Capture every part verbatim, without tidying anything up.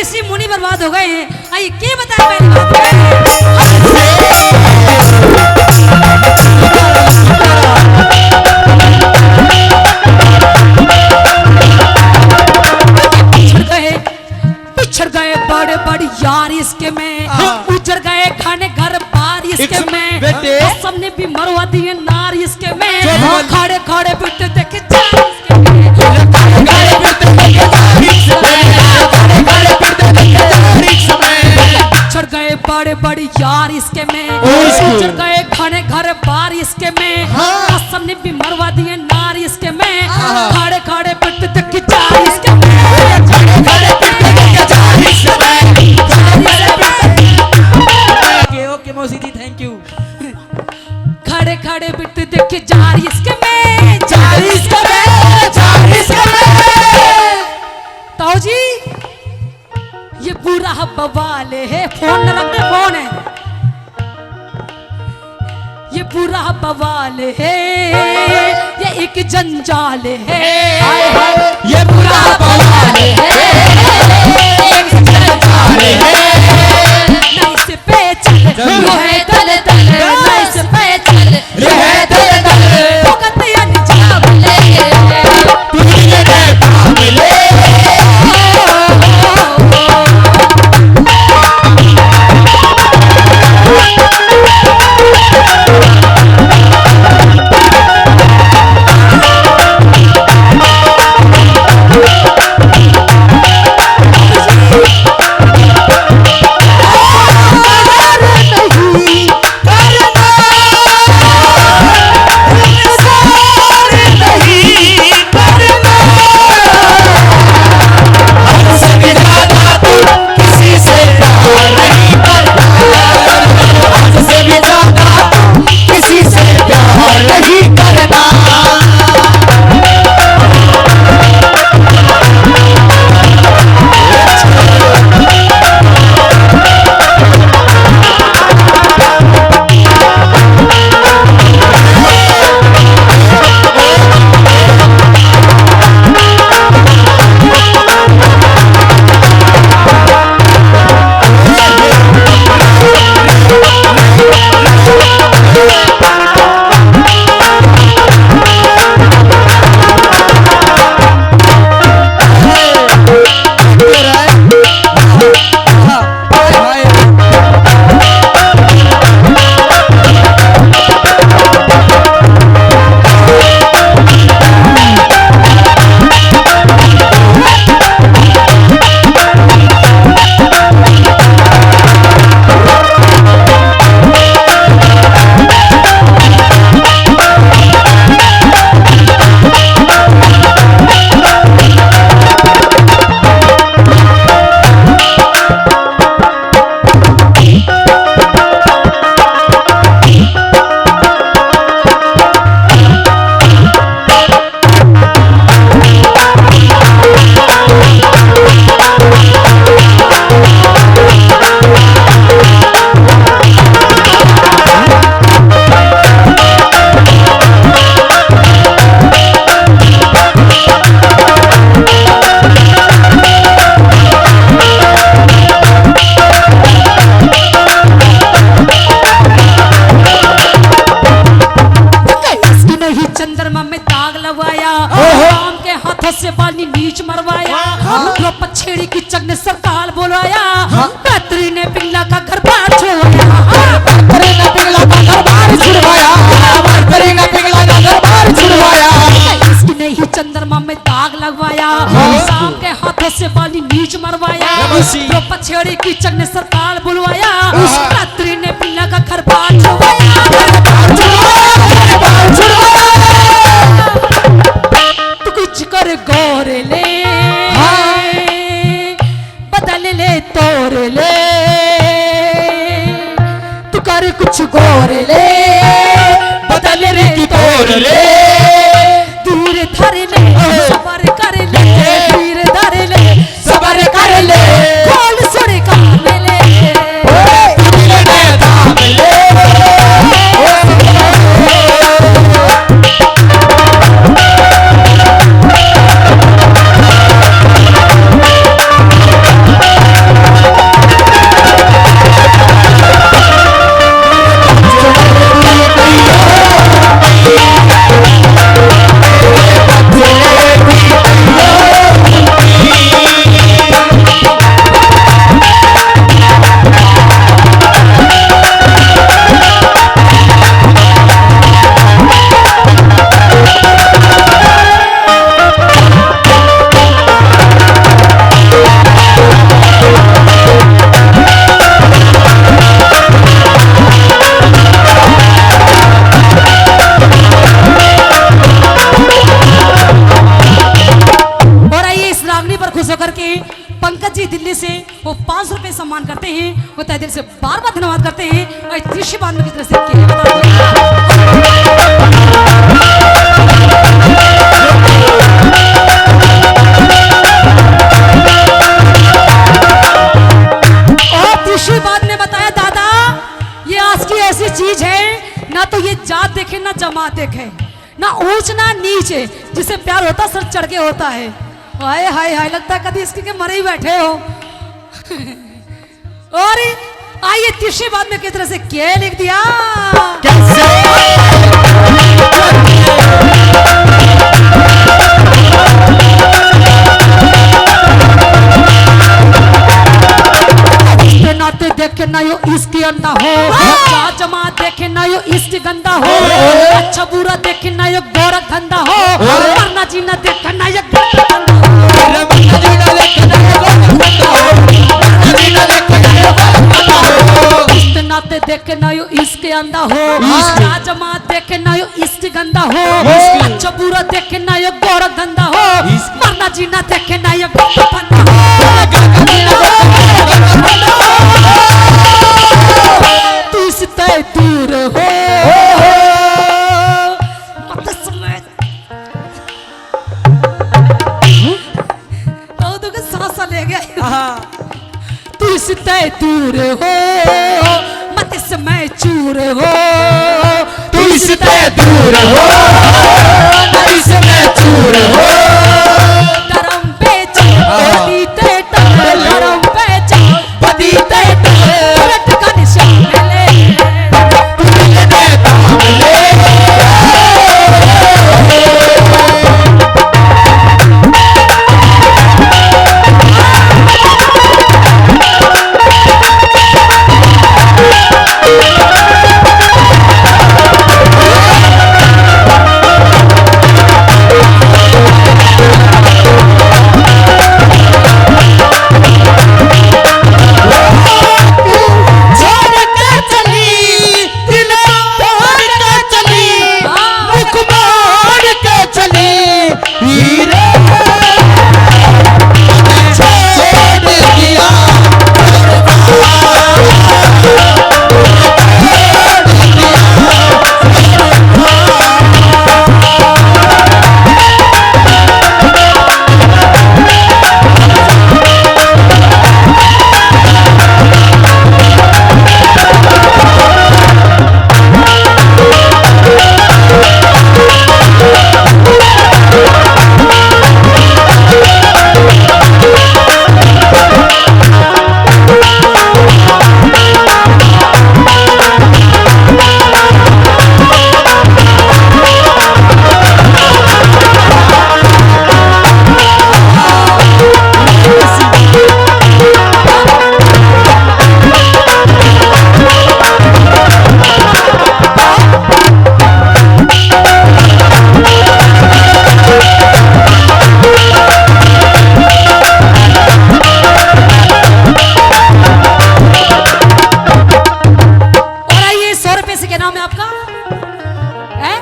इसी मुनि बर्बाद हो गए हैं। आई के बताए पहली बात। पिछड़ गए, पिछड़ गए बड़े बड़े यार इसके में। हाँ। उजड़ गए खाने घर बार इसके में। बेटे। कसम ने भी मरवा दिए नार इसके में। चुप बोल। खड़े खड़े बेटे देखे जा बिछड़ गए बड़े बड़े यार इसके में, ओ इसके। बिछड़ गए घने घर बार इसके में, हाँ। कसम ने भी मरवा दिए नार इसके में, हाँ। खड़े खड़े पिट तक जा इसके में। ओके, ओके मौसी जी, thank you। खड़े खड़े बिट देख जा रिस्क में, जा रिस्क में, जा रिस्क में। ताऊ जी, ये बुरा बवाल है, फोन न रख दे, फोन है। ये बुरा बवाल है, ये एक जंजाल है। हाय, हाय। ये बुरा बवाल है, ये एक जंजाल है। ना इस पे चल, चल। वो है दलदल, ना इस पे चल। ये है दलदल। भुगत अंजाम ले। तुझे काम ले। इसकी नहीं चंद्रमा में दाग लगवाया, ओहो। राम के हाथों से बाली नीच मरवाया। वाह। द्रौपद छेड़ी की चक ने सरकार बुलवाया। हाँ। मंत्री ने पिंगला का घर बार छुड़वाया। मंत्री ने पिंगला का घर बार छुड़वाया। मंत्री ने पिंगला का घर बार छुड़वाया। इसकी नहीं चंद्रमा में दाग लगवाया। हाँ। राम के हाथों से बाली नीच मरवाया। हाँ, मौसी। द्रौपद छेड़ी की चक ने सरकार बुलवाया। हाँ। मंत्री ने पिंगला का घर बार छुड़वाया। घर बार छुड़वाया, घर बार छुड़वाया। तू कुछ कर गौर ले। हाँ। बदल ले, तोड़ ले, तू कर कुछ गौर ले। बदल रे की तोड़ ले। धीर धर ले, सबर कर ले, धीर धर ले, सबर कर ले। कौन सुने काम ले। दिल्ली से वो पाँच सौ रुपए सम्मान करते हैं, वो तहे दिल से बार बार धन्यवाद करते हैं। और तीसरी बात में किस तरह से किया है, बता दो। और तीसरी बात ने बताया, दादा, ये आज की ऐसी चीज है, ना तो ये जात देखे, ना जमात देखे, ना ऊंच ना नीच, जिससे प्यार होता सर चढ़ के होता है। हाय हाय हाय, लगता है कभी इसके के मरे ही बैठे हो। और आइए, तीसरी बात में किस तरह से क्या लिख दिया। कैसे? रिश्ते नाते देखे ना यो इसके अंधा हो, हाँ। जा जमा देखे ना यो इसके गंदा हो, हाँ। अच्छा बुरा देखे ना यो गोरख धंधा हो, हाँ। मरना जीना देखे ना यो गोरख धंधा हो। रिश्ते नाते देखे ना यो इसके अंधा हो, हाँ। जा जमा देखे ना यो इसके गंदा हो, इसके। अच्छा बुरा देखे ना यो गोरख धंधा हो, इसके। मरना जीना देखे ना यो गोरख धंधा हो। तू इसते दूर हो। मत सुन। तो तू के सांसा ले गया। हाँ। तू इसते दूर हो, मत इसमें चूर हो। तू इसते दूर हो, मत इसमें चूर हो। धर्म पे चल, हाँ। पति ते टल, धर्म पे चल, पति ते टल, उलट का निशान ले। और आइए, सौ रुपए से क्या नाम है आपका? हैं?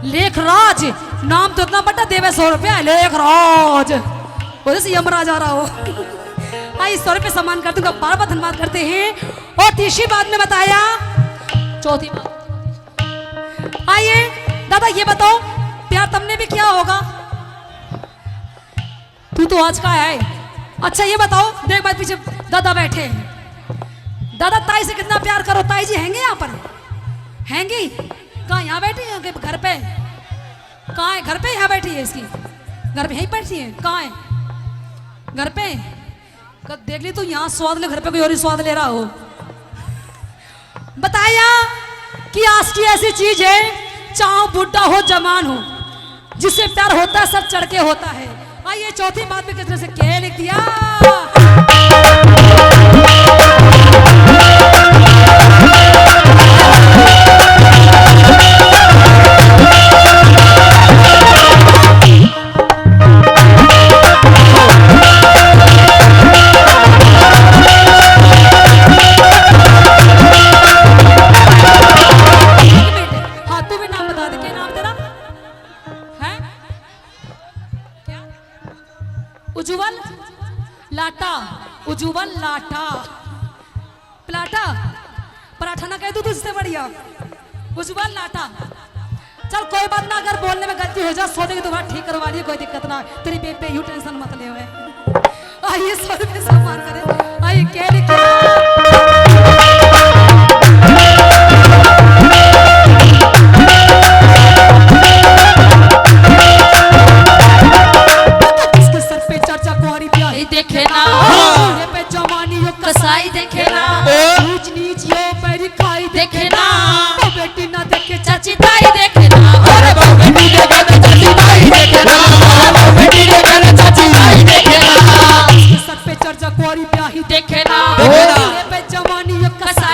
लेखराज। नाम तो इतना बड़ा देवे, सौ रुपया, लेखराज। बोले से यमराज आ रहा हो। हाँ, इस सौ रुपये सम्मान कर दूंगा, बार बार धन्यवाद करते हैं। और तीसरी बात में बताया, चौथी बात। आइए दादा, ये बताओ, प्यार तुमने भी किया होगा? तू तो आज का है। अच्छा, ये बताओ, देख भाई, पीछे दादा बैठे हैं। दादा, ताई से कितना प्यार करो? ताई जी हैंगे यहाँ पर? हैंगी? कहाँ, यहाँ बैठी है कि घर पे? कहाँ है? घर पे यहाँ बैठी है इसकी? घर पे यहीं बैठी है? कहाँ है? घर पे? कब देख ली तू, यहाँ स्वाद ले, घर पे कोई और ही स्वाद ले रहा हो। बताया कि आशिकी ऐसी चीज है, चाहो बूढ़ा हो, जवान हो, जिससे प्यार होता है, सर चढ़ के होता है। आइए, चौथी बात में किस तरह से क्या लिख दिया। हाँ, तू भी नाम बता दे, क्या नाम तेरा? हैं? क्या? उज्जवल लाटा। उजुबा लाटा। पलाटा। पराठा ना कह दूं तुझसे बढ़िया। उजुबा लाटा। चल कोई बात ना, अगर बोलने में गलती हो जाए, सौ की दोबारा ठीक करवा लिए, कोई दिक्कत ना। तेरी बेबे यू टेंशन मत ले। आइए, सौ रुपये सम्मान करें। आइए, कह लिखे। किसके सर पे चर्चा कुंवारी ब्याही देखे ना। हाँ। ये पे जवानी यो कसाई देखे ना। ओ। ऊंच नीच यो बैरी खाई देखे ना। ओ बेटी ना देखे चाची ताई देखे ना। अरे बाप रे, तू देखा तो चाची ताई देखे ना। बाप रे, तू देखा तो चाची ताई देखे ना। सर पे चर्चा कुंवारी ब्याही देखे ना। देखे ना। ये पे जवानी यो कसाई